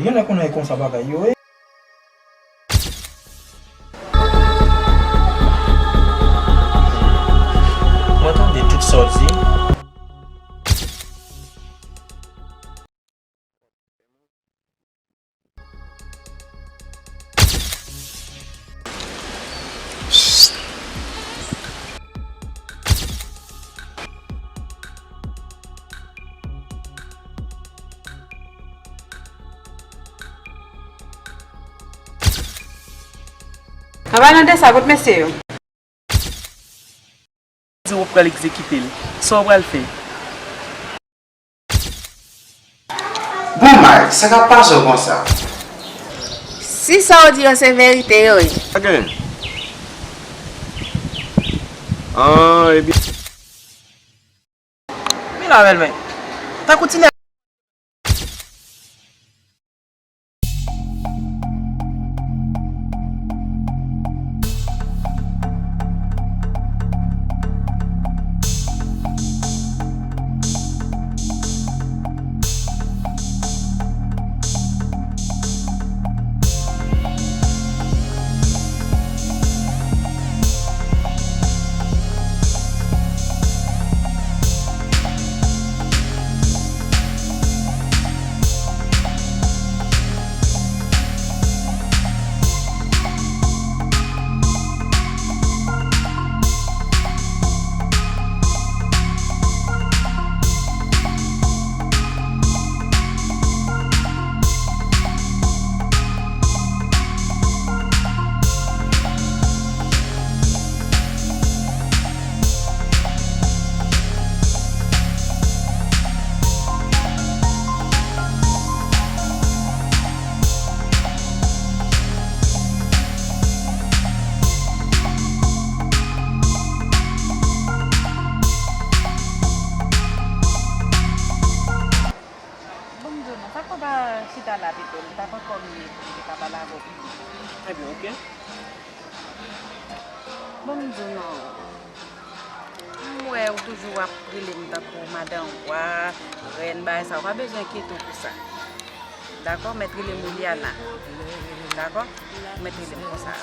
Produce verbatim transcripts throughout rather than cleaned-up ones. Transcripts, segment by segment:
Genlè konnen e konsa bagay yo ye. Mwen tande tout sa w di. An palan de sa, kot mesye yo? Di w pral egzekite l. Sa w pral fè? Bon, Mike, sa k ap pase w konsa? Si sa w di yo se verite yo ye. Pa gen. Ah, ebyen. Vin la, bèlmè. Tankou ti nèg. Bon, m di w non, sa fè w pa chita la pito, m t ap ankò m ye pou m te ka pale avè w pi byen. Ebyen, oke. Bon, m di w non. M wè ou toujou ap rele m tankou madan wa, rèn, bagay sa, ou pa bezwen enkyete w pou sa. Dakò? Mèt rele m Liliana. Dakò? Ou mèt rele m konsa.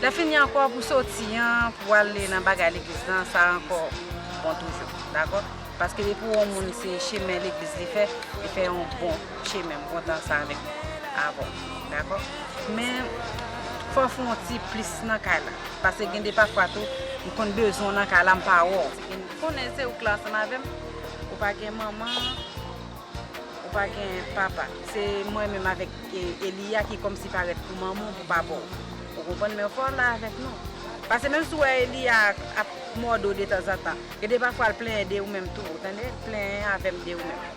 Lè fini ankò pou soti an, pou ale nan bagay legliz lan, sa ankò bon toujou. Dakò? Paske depi w wè yon moun se chemen legliz li fè, li fè yon bon chemen. M kontan sa avèk, avè w. Dakò? Men, fò w fè yon ti plis nan kay la. Paske gen de pafwa tou, m konn bezwen w nan kay la, m pa wè w. Ou konnen se ou k la ansanm avè m, ou pa gen manman, ou pa gen papa. Se mwen menm avèk, e, Eliya ki kòmsi parèt pou manman w, pou papa w. Ou konprann? Men fò w la avèk nou. Paske menm si w wè Eliya ap mòde w detanzantan, gen de pafwa l plenyen de ou menm tou, ou tande? L plenyen avè m de ou menm.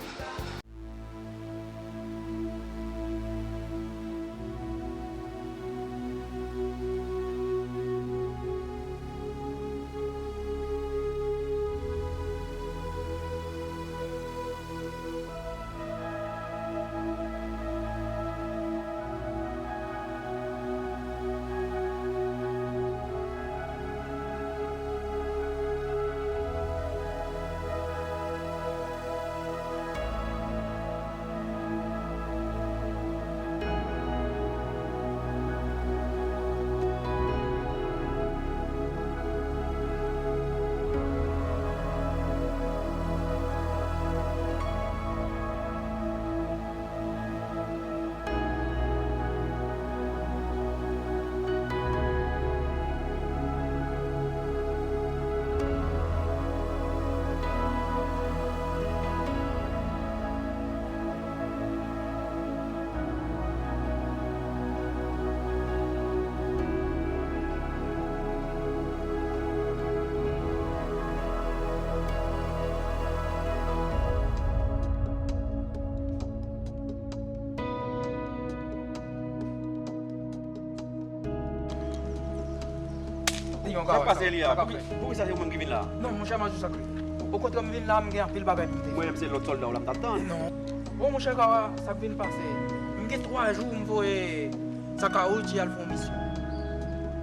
Sa k pase, Eliya? Poukisa se ou menm ki vin la? Non, monchè, m a jis sakre. Okontrè, m vin la, m gen anpil bagay pou m te fè. Mwen menm se lòt sòlda w la m t ap tann. Non. Bon, monchè Kawa, sa k vin pase? M gen twa jou m voye Sakawoji al fè yon misyon.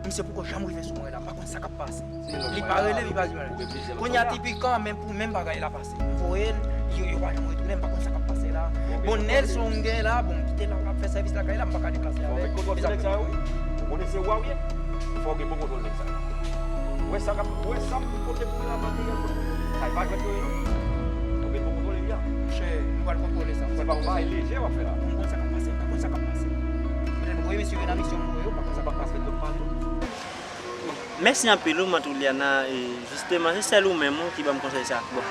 Misye poko janm rive sou mwen la, m pa konn sa k ap pase. Li pa rele, li pa di anyen. Kounye a, tipikan, men pou menm bagay la pase. M voye l, Yo, yo pa janm retounen, m pa konn sa k ap pase la. Bon, Nelson m gen la, bon, m kite la, m ap fè sèvis lakay la, m pa ka deplase avè l. Fò w gen kontwòl sou nèg sa yo, wi. Ou konnen se wa w ye. Fò w gen bon kontwòl nèg sa yo. Ou wè sa k ap, ou wè sa m pote pou w la, materyèl, sa pa jwèt yo ye, non. Fò w gen bon kontwòl, Elia. Monchè, m pral kontwole sa. Se pa yon bagay lejè w ap fè la. M konn sa k ap pase, m pa konn sa k ap pase. Petèt m voye mesye yo nan misyon m voye yo, m pa konn sa k ap pase. Mèsi anpil wi, Mant Juliana, e jisteman, se sèl ou menm wi ki ban m konsèy sa. Bon.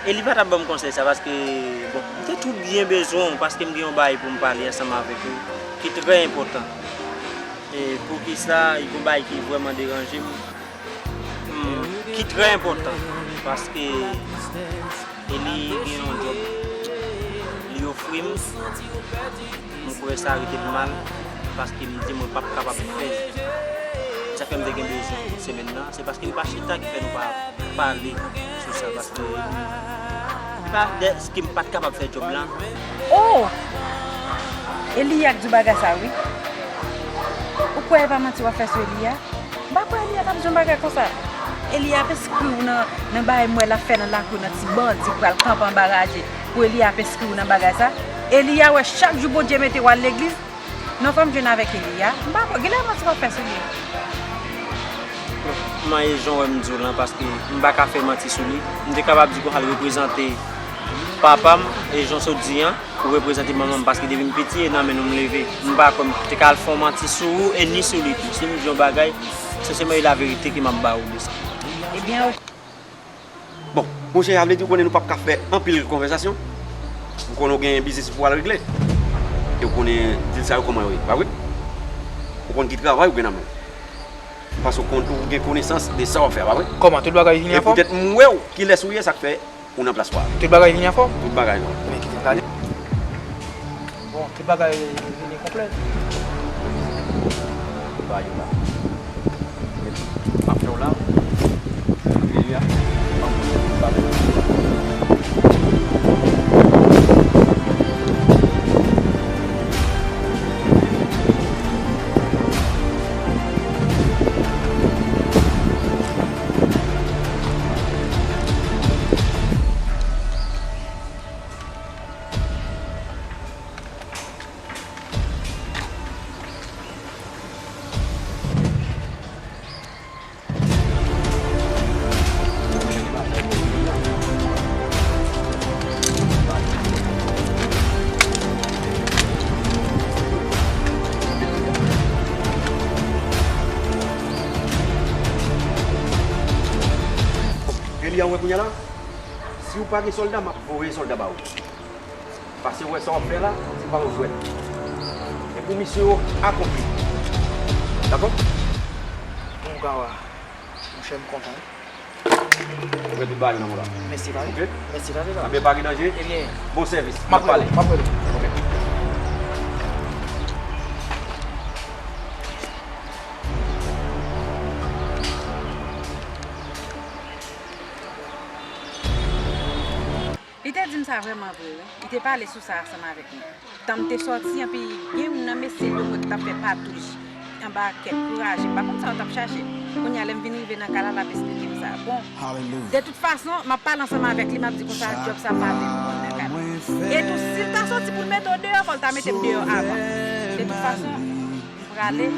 E li pa t ap ban m konsèy sa paske, bon, m te tou byen bezwen w paske m gen yon bagay pou m pale ansanm avèk ou ki trè enpòtan. E poukisa, yon bagay ki vrèman deranje m, m, ki trè enpòtan, paske e li gen yon djòb li ofri m, m kwè sa rete m mal, paske m di mwen p ap kapab fè l. Sa fè m te gen bezwen tout semèn nan, se paske m pa chita ki fè nou pa pale sou sa, paske e pa dèske m pa t kapab fè djòb la. Oh! Elia k di w bagay sa wi. Ou kwè e pa manti w ap fè sou Elia? M pa kwè Elia t ap di yon bagay konsa. Elia ap enskri w nan, nan bagay m wè l ap fè nan lakou nan ti bandi k pral kanpe anba raje pou Elia ap enskri w nan bagay sa. Elia wè chak jou Bondye mete w al legliz. Non, fò m jwenn avèk Elia. M pa kwè, genlè manti w ap fè sou li. Manyen jan w wè m di w lan, paske m pa ka fè manti sou li. M te kapab di konsa l reprezante papa m, e jan w sot di an, ou reprezante manman m, paske depi m piti, e nan men nou m leve. M pa kwè m te ka al fè yon manti sou ou, e ni sou li tou. Si m di yon bagay, se sèlman e laverite ke m ap ba ou de sa. Ebyen, ok. Bon, monchè, sa vle di ou konnen nou p ap ka fè anpil konvèsasyon. Ou konnen ou gen biznis pou al regle. E ou konnen dil sa yo kòman yo ye, pa vre? Ou konn ki travay ou gen nan men w. Paske ou konn, ou gen konesans de sa w ap fè, pa vre? Kòman, tout bagay vini an fòm? E poutèt m wè w, kilès ou ye, sa k fè ou nan plas pa w. Tout bagay vini an fòm? Tout bagay, non. Men kite m gade. Bon, tout bagay vini konplè. Ba yo la. M ap fè w la. Vini a. Elia, ou wè kounye a la? Si w pa gen sòlda, m ap voye sòlda ba ou. Paske w wè sa w ap fè la, se pa yon jwèt. E pou misyon yo akonpli. Dakò? Bon, Gawa, monchè, m kontan. Ou gen tout bagay nan men w la. Mèsi, pale. Ok? Mèsi, pale, pale. Enben, pa gen danje. Ebyen, bon sèvis. M ap pale. M ap pale. Ok. Li te di m sa vrèman vre, wi. Li te pale sou sa ansanm avèk mwen. Tan m te sòti, anpi gen youn nan mesye l yo m wè ki t ap fè patouch anba kèk kouraje. M pa konn sa yo t ap chache. Kounye a, lè m vin rive nan kay la, l ap esplike m sa. Bon, de tout fason, m ap pale ansanm avèk li, m ap di konsa, djòb sa pa vle pou mwen nan kay la. E tou, si l ta sòti pou l mete w deyò, fò l ta mete m deyò avan. De tout fason, m prale.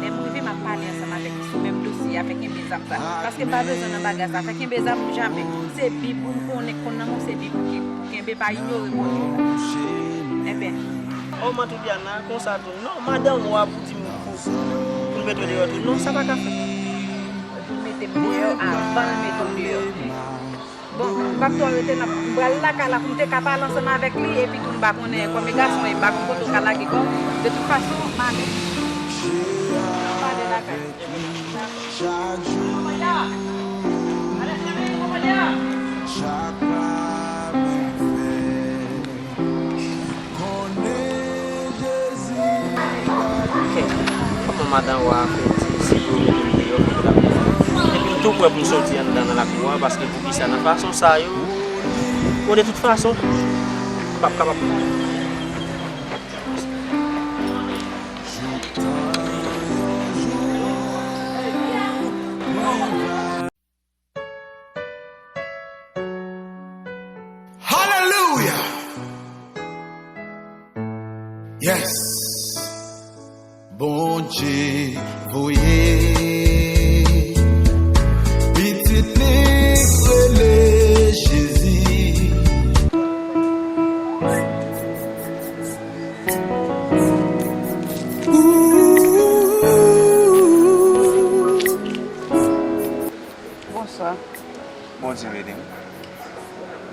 Lè m rive, m ap pale ansanm avèk li sou menm dosye a, fè kenbe zam sa. Paske m pa bezwen nan bagay sa, fè kenbe zam, jamè. Se Bib ou m konnen, konn nan men w, se Bib ou ke-, pou kenbe, pa inyore Bondye. Enben. O, Mant Juliana, konsa tou. Non, madanm ou a pou di m pou, pou l mete w deyò tou. Non, sa pa ka fèt. Pou l mete m deyò avan l mete w deyò. Bon, m p ap twò rete, n ap, m pral lakay la pou m te ka pale ansanm avèk li, epi tou m pa konnen kòm e gason, e m pa konn kote w ka lage kò w. De tout fason, m ale. N ap pale lakay. Chak jou, chak pa mwen fè. Ok. Kòman madan wa a fè di si pou yo mete m deyò, fòk yo ta mete m deyò. Epi m tou prè pou m soti anndan nan lakou a, paske poukisa nan fason sa yo, bon, de tout fason, m p ap kapab. Bondye voye pitit li k rele Jezi. Bonswa. Bondye beni w.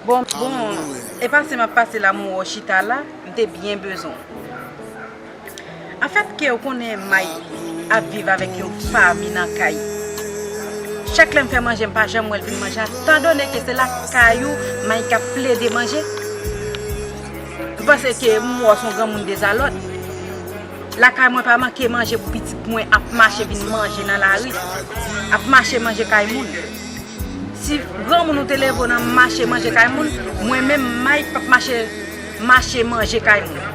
Bon, bon, e pase m ap pase la, m wè w chita la, m te byen bezwen w. Anfèt, ke w konnen Mike ap viv avèk yon fanmi nan kay. Chak lè m fè manje, m pa janm wè l vin manje, etandone ke se lakay ou Mike ap plede manje. M panse ke m wè w se yon granmoun dezalòd. Lakay mwen pa manke manje pou pitit mwen ap mache vin manje nan lari, ap mache manje kay moun. Si granmoun ou te leve w nan mache manje kay moun, mwen menm Mike p ap mache, mache manje kay moun.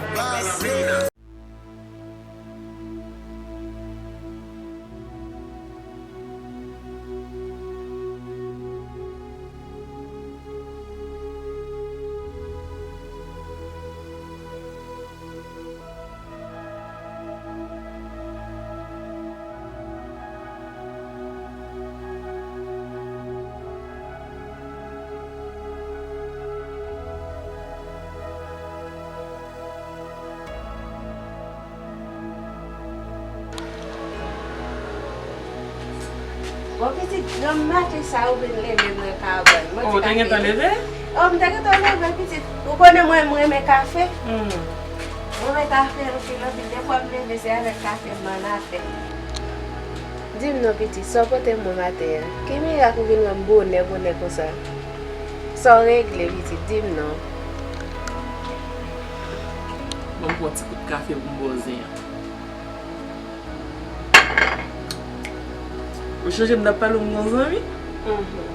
Bon, pitit, granm maten sa ou vin leve mwen kabann. Mwen te gentan leve? Oh, m te gentan leve, pitit. Ou konnen mwen, mwen renmen kafe. Hmm. Mwen renmen kafe anpil, anpil. Dèfwa m leve, se avèk kafe m ann afè. Di m non, pitit, sa w pote m mwen maten an? Ki mirak ou vin wè m bonè, bonè konsa? Sa w regle, pitit? Di m non. Ban m pran ti kout kafe pou m ba w zen an. Ou chonje m t ap pale w m gon zanmi? Mhm.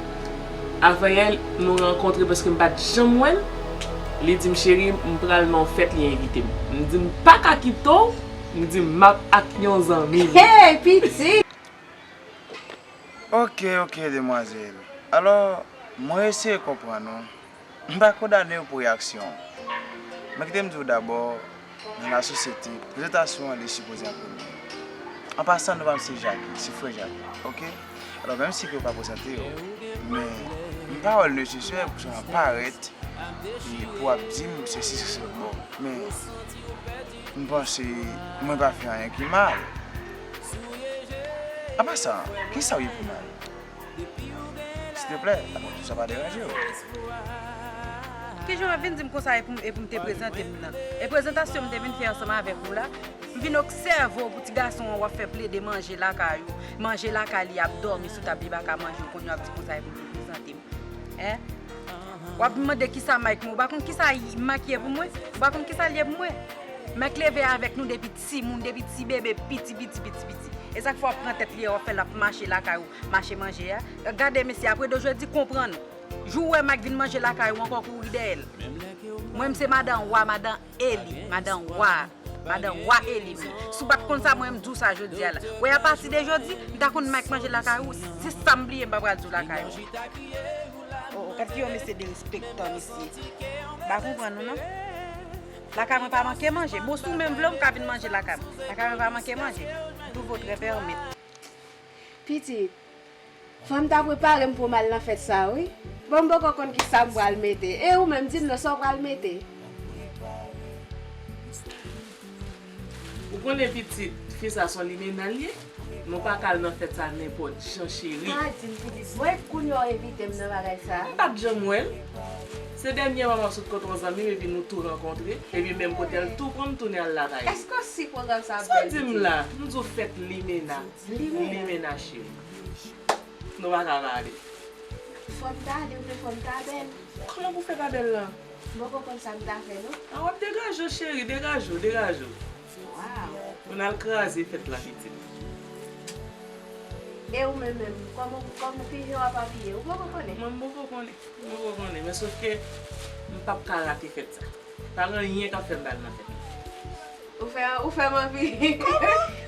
Avanyè nou rankontre paske m pa t janm wè l, li di m, "Cheri, m pral nan yon fèt," li envite m. M di, "M pa ka kite w," m di, "M ap ak yon zanmi m." Hey, pitit! Ok, ok, demwazèl. Alò, mwen eseye konprann ou. M pa kondane w pou reyaksyon w. Men kite m di w dabò, nan lasosyete, prezantasyon an li sipoze an premye. An pasan, non pa m se Jackie, se frè Jackie, ok? Alò, menm si ke w pa prezante w, men m pa wè l nesesè pou sa parèt, e pou w ap di m sesi, sesi, bon, men m panse mwen pa fè anyen ki mal. Apa sa, kisa w ye pou mal? Silteplè, sa pa deranje w. Kijan w ap vin di m konsa e pou m, e pou m te prezante m nan? E prezantasyon m te vin fè ansanm avèk ou la. M vin obsève w pou ti gason an w ap fè plede manje lakay ou. Manje lakay li ap dòmi sou tab, li pa ka manje, ou konn yo ap di konsa e pou m te prezante m. Hein? W ap mande kisa Mike mwen, ou pa konn kisa Mike ye pou mwen? Ou pa konn kisa l ye pou mwen? Mike leve avèk nou depi timoun, depi ti bebe, piti, piti, piti, piti. E sa k fè w ap pran tèt li, w ap fè l ap mache lakay ou, mache manje a. Gade mesye, apre de jodi, konprann. Jou w wè Mike vin manje lakay ou ankò, kouri dèyè l. Mwen, m se madan wa, madan Eli, madan wa, madan wa Eli m ye. Si w pa t konn sa, mwen, m di w sa jodi a la. Wè, apati de jodi, m ta konn Mike manje lakay ou, se sa m bliye, m pa pral di w lakay ou. Oh, oh, gad ki yon mesye derespektan, mesye. M pa konprann ou, non. Lakay mwen pa manke manje. Bon, si w menm vle w, m ka vin manje lakay mwen. Lakay mwen pa manke manje. M twouve w trè pèmèt. Pitit, fò m ta prepare m pou m al nan fèt sa a, wi. Bon, m poko konn kisa m pral mete. E ou menm, di m non, sa w pral mete? Ou konnen pitit, fi sa se yon limena l ye. Nou pa ka al nan fèt sa nenpòt jan, cheri. Pa di m pitit. Bon, epi kounye a w envite m nan bagay sa a? M pa t janm wè l. Se dènyèman m ap sot kote yon zanmi m, epi nou tou rankontre, epi menm kote a l tou pran m tounen al lakay li. Èske w si pwogram sa ap bèl pitit? Sa w di m la? M di w fèt limena. Limena. Limena, cheri. Nou pa ka pa ale. Fò m ta ale, ou vle fò m ta bèl? Kòman pou fè pa bèl la? M poko konn sa m ta fè, non. A, w ap degaje w, cheri, degaje w, degaje w. Waw. Moun al kraze fèt la, pitit. E ou menm menm, kòman, kòman, kijan w ap abiye? Ou poko konnen? Mwen, m poko konnen. M poko konnen, men sof ke m p ap ka rate fèt sa. Pa gen anyen k ap fè m pa al nan fèt la. Ou fè, ou fè m anvi,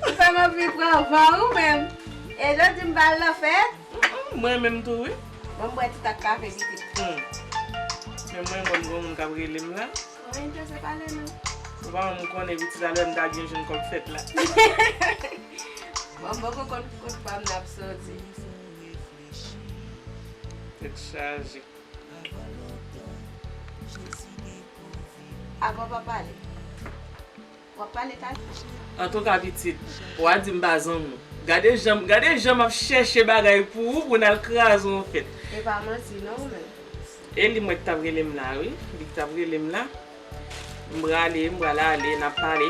ou fè m anvi pran van ou menm. E jodi m pa al nan fèt? Mm, mm, mwen menm tou, wi. Bon, m bwè ti tak kafe pitit. Mm. Men mwen, bon, gon moun k ap rele m la. Mwen enterese pale non. Papa m konnen pitit a lè m ta gen jwenn kòb fèt la. Bon, m poko konn kot pa m n ap soti. Tèt chaje. Avan pa pale. W ap pale talè. Antouka pitit, w a di m pa zanmi w. Gade jan, gade jan m ap chèche bagay pou ou, pou n al kraze yon fèt. E pa manti non ou menm. E li mwen ki t ap rele m la wi, li ki t ap rele m la. M prale, m pral ale, n ap pale.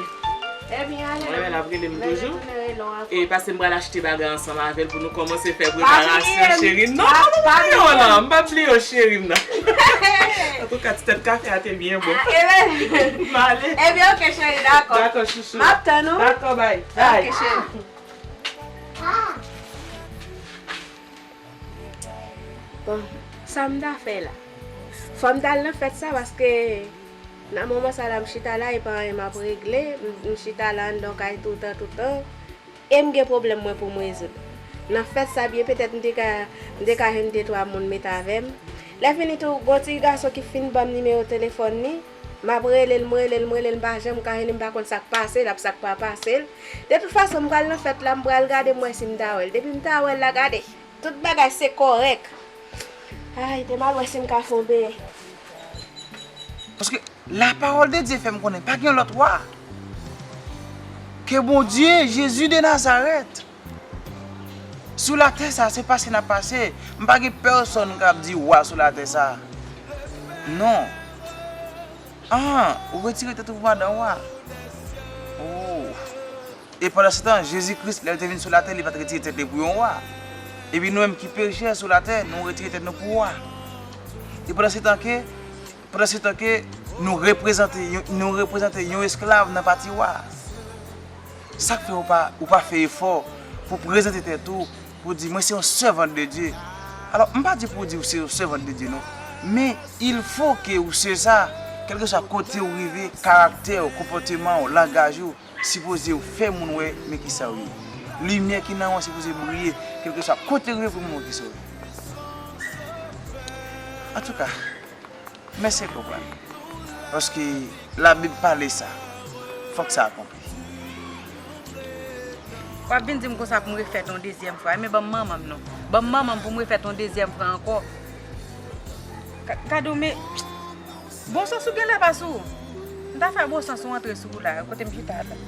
Ebyen ale. Mwen menm l ap rele m Men toujou. Tounen rele w ankò. E pase m pral achte bagay ansanm avè l pou nou kòmanse fè Pa preparasyon bliye m. cheri. Non, Pa- m pa pa bliye w bliye la, m. m pa bliye w cheri m nan. Antouka ti tèt kafe a te byen bon. Ebyen, M ale. ebyen oke cheri, dakò. Dakò chouchou. M ap tann ou. Dakò, bay. Bay. Oke cheri. Bon, sa m ta fè la? Fò m t al nan fèt sa paske nan moman sa la m chita la e pa anyen m ap regle, m, m chita la anndan kay toutan toutan e m gen pwoblèm mwen pou m rezoud. Nan fèt sa byen petèt m te ka, m te ka jwenn de twa moun met avè m. Lè fini tou, gon ti gason ki fin ban m nimewo telefòn li, m ap rele l, m rele l, m rele l, m pa janm ka jwenn li, m pa konn sa k pase l, ap sa k pa pase l. De tout fason, m pral nan fèt la, m pral gade m wè si m ta wè l. Depi m ta wè l la, gade. Tout bagay se kòrèk. Ay, te mal wè si m ka fè yon benyen. Paske la parole de Dieu fè m konnen pa gen lòt wa ke Bondye, Jezi de Nazarèt. Sou latè sa, se pase n ap pase. M pa gen pèsonn k ap di wa sou latè sa. Non. Ah, ou retire tèt ou pou madan wa. Oh. E pandan se tan, Jezi Kris, lè l te vin sou latè, li pa t retire tèt li pou yon wa. Epi nou menm ki pechè sou latè, nou retire tèt nou pou wa. E pandan se tan ke, pandan se tan ke nou reprezante, yon- nou reprezante yon esklav nan pati wa. Sa k fè ou pa, ou pa fè efò pou prezante tèt ou, pou di, mwen se yon sèvant de Dye. Alò, m pa di pou w di ou se yon sèvant de Dye, non. Men, il faut que ou se sa, kèlkeswa kote ou rive, karaktè w, konpòteman w, langaj ou, sipoze ou fè moun wè men kisa ou ye. Limyè ki nan ou an sipoze briye, kèlkeswa kote ou rive pou moun wè kisa ou ye. Antouka, mèsi konprann. Paske Labib pale sa, fòk sa akonpli. W ap vin di m konsa pou m refèt yon dezyèm fwa. Men ban m manman m non. Ban m manman m pou m refèt yon dezyèm fwa ankò. Ka- Gade w men. Bon sans ou genlè pa sou ou. M ta fè bon sans ou antre sou ou la, kote m chita la.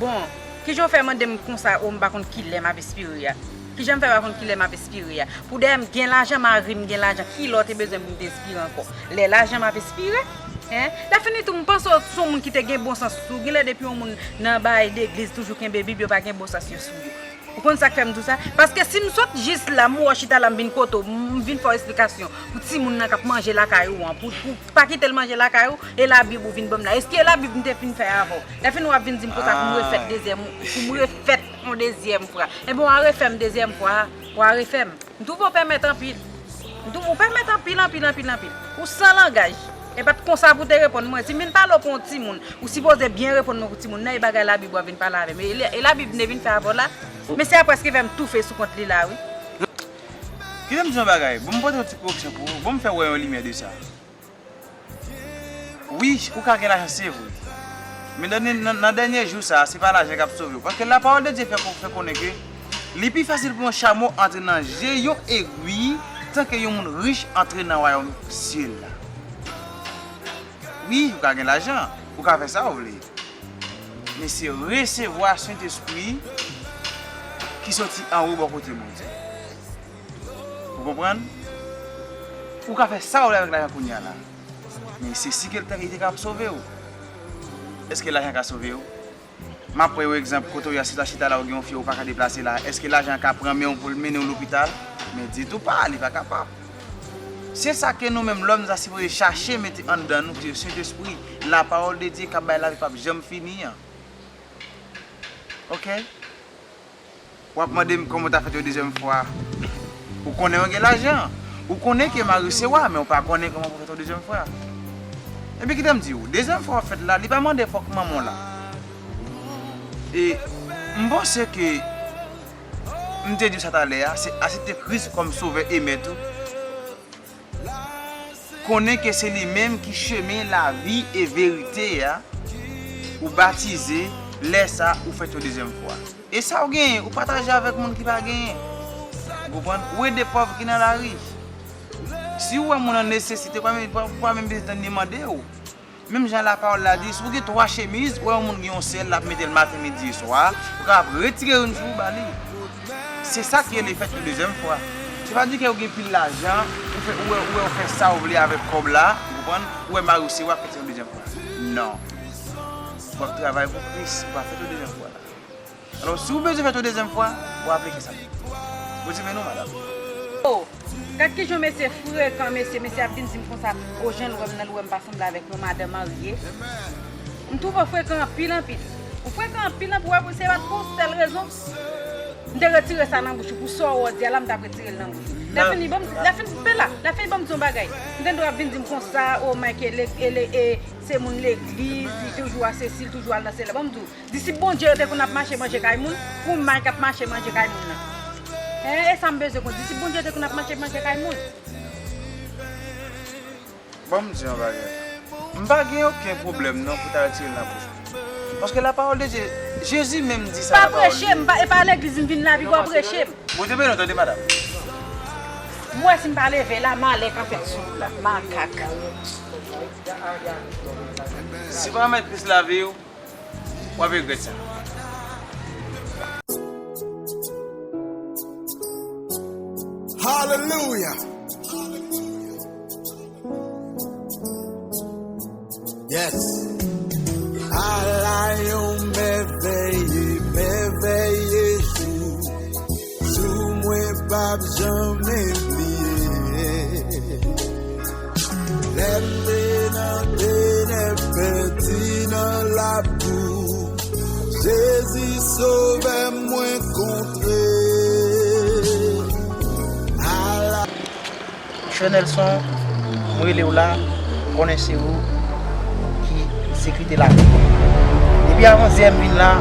Bon, kijan w fè mande m konsa o m pa konn kilè m ap espire a? Kijan m fè pa konn kilè m ap espire a? Pou dèyè m gen lajan, mari m gen lajan, kilè w te bezwen pou m te espire ankò? Lè lajan m ap espire? Hein? Lè fini tou, m panse w se yon moun ki te gen bon sans. Ou genlè depi yon moun nan bagay legliz toujou kenbe Bib, yo pa gen bon sans yo sou yo. Ou konn sa k fè m di w sa? Paske si m sot jis la, m wè w chita la, m vin kote w, m vin fè w esplikasyon pou timoun nan k ap manje lakay ou an, pou, pou pa kite l manje lakay ou, e Labib ou vin ban m la. Èske e Labib m te fin fè avè w? Lè fini w ap vin di m konsa pou m refèt dezyèm, pou m refèt yon dezyèm fwa. Enben w a refè m dezyèm fwa, w a refè m. M twouve w pèmèt anpil. M twouve w pèmèt anpil, anpil, anpil, anpil. Ou san langaj. E pa t konsa pou w te reponn mwen. Si m vin pale w pou yon timoun, ou sipoze byen reponn mwen pou timoun nan, e bagay Labib w ap vin pale avè m. E, e Labib m te vin fè avè w la. Mesye a prèske fè m toufe sou kont li la, wi. Kite m di yon bagay. Bon, m pote yon ti koreksyon pou ou. Bon, m fè w wè yon limyè de sa. Wi, ou ka gen lajan, se vre. Men nan, nan, nan dènye jou sa a, se pa lajan k ap sove w. Paske la parole de Dieu fè, fè konnen ke li pi fasil pou yon chamo antre nan je yon egwi tan ke yon moun rich antre nan wayòm syèl la. Wi, ou ka gen lajan, ou ka fè sa ou vle. Men se resevwa Sentespri ki soti anwo bò kote Bondye. Ou konprann? Ou ka fè sa ou vle avèk lajan kounye a la. Men se si ke l te, li te ka sove w. Èske lajan ka sove w? M ap pran yon egzanp, kote w ye a, si w ta chita la, ou gen yon fyèl, ou pa ka deplase la, èske lajan an ka pran men w pou l mennen w lopital? Men ditou pa, li pa kapab. Se sa ke nou menm lòm, nou ta sipoze chache mete anndan nou, ki se Sentespri, la parole de Dieu k ap bay lavi k p ap janm fini an. Oke? W ap mande m kòman w ta fèt yon dezyèm fwa. Ou konnen w gen lajan. Ou konnen ke mari se wa, men w pa konnen kòman pou fèt yon dezyèm fwa. Ebyen, kite m di w, dezyèm fwa w ap fèt la, li pa mande fòk manman w la. E m panse ke m te di w sa talè a, se aksepte Kris kòm Sovè e Mèt ou. Konnen ke se li menm ki chemen, lavi e verite a, ou batize, lè sa, ou fèt yon dezyèm fwa. E sa w genyen, ou pataje avèk moun ki pa genyen. Ou konprann? Ou ede pòv ki nan lari. Si w wè moun an nesesite, ou pa menm, pa, pa menm bezwen tann li mande w. Menm jan lapawòl la di, si w gen twa chemiz, ou wè yon moun gen yon sèl, l ap mete l maten, midi e swa, ou kapab retire youn sou ou ba li. Se sa ki rele fèt yon dezyèm fwa. Se pa di ke ou gen pil lajan, ou fè, ou wè, ou wè ou fè sa ou vle avèk kòb la, ou konprann, ou wè mari w se w ap fèt yon dezyèm fwa. Non. W ap travay pou Kris, ou pa fèt yon dezyèm fwa. Alò, si w bezwen fèt yon dezyèm fwa, w aplike sa. Bondye beni w, madanm. Oh, gad kijan mesye frekan, mesye, mesye ap vin di m konsa, o jan l wè m nan, l wè m pa sanble avèk yon madanm marye. M twouve w frekan anpil, anpil. Ou frekan anpil, anpil, w ap se bat pou yon sèl rezon. M te retire sa nan bouch ou, pou sa w di a la, m t ap retire l nan bouch ou. Lè fini, ban m, lè fini, pe la, lè fini, ban m di yon bagay. M tande w ap vin di m konsa, o Mike, e, e, e, se moun legliz, li toujou a sesi, li toujou al nan sela. Ban m di w, disip Bondye yo te konn ap mache manje kay moun, pou Mike ap mache manje kay moun nan. Hein, e sa m bezwen konn, disip Bondye yo te konn ap mache manje kay moun. Ban m di yon bagay. M pa gen okenn pwoblèm non pou ta retire l nan bouch mwen. Paske lapawòl de Dye, Jezi menm di sa. Pa preche m, pa, e pa legliz m vin la, pi w ap preche m. Bondye beni w, tande, madanm. M wè si m pa leve la, malè ka fèt sou ou la, makak. Si w pa mèt Kris lavi w, w ap regrèt sa. Hallelujah. Yes. Ala yon mèvèye, mèvèye jou. Jou mwen p ap janm bliye. Lè m te nan tenèb, pèdi nan labou, Jezi Sovè mwen kontre. Ala Frè Nelson, m rele w la, m konnen se ou ki sekirite lavi m. Depi avan yè m vin la,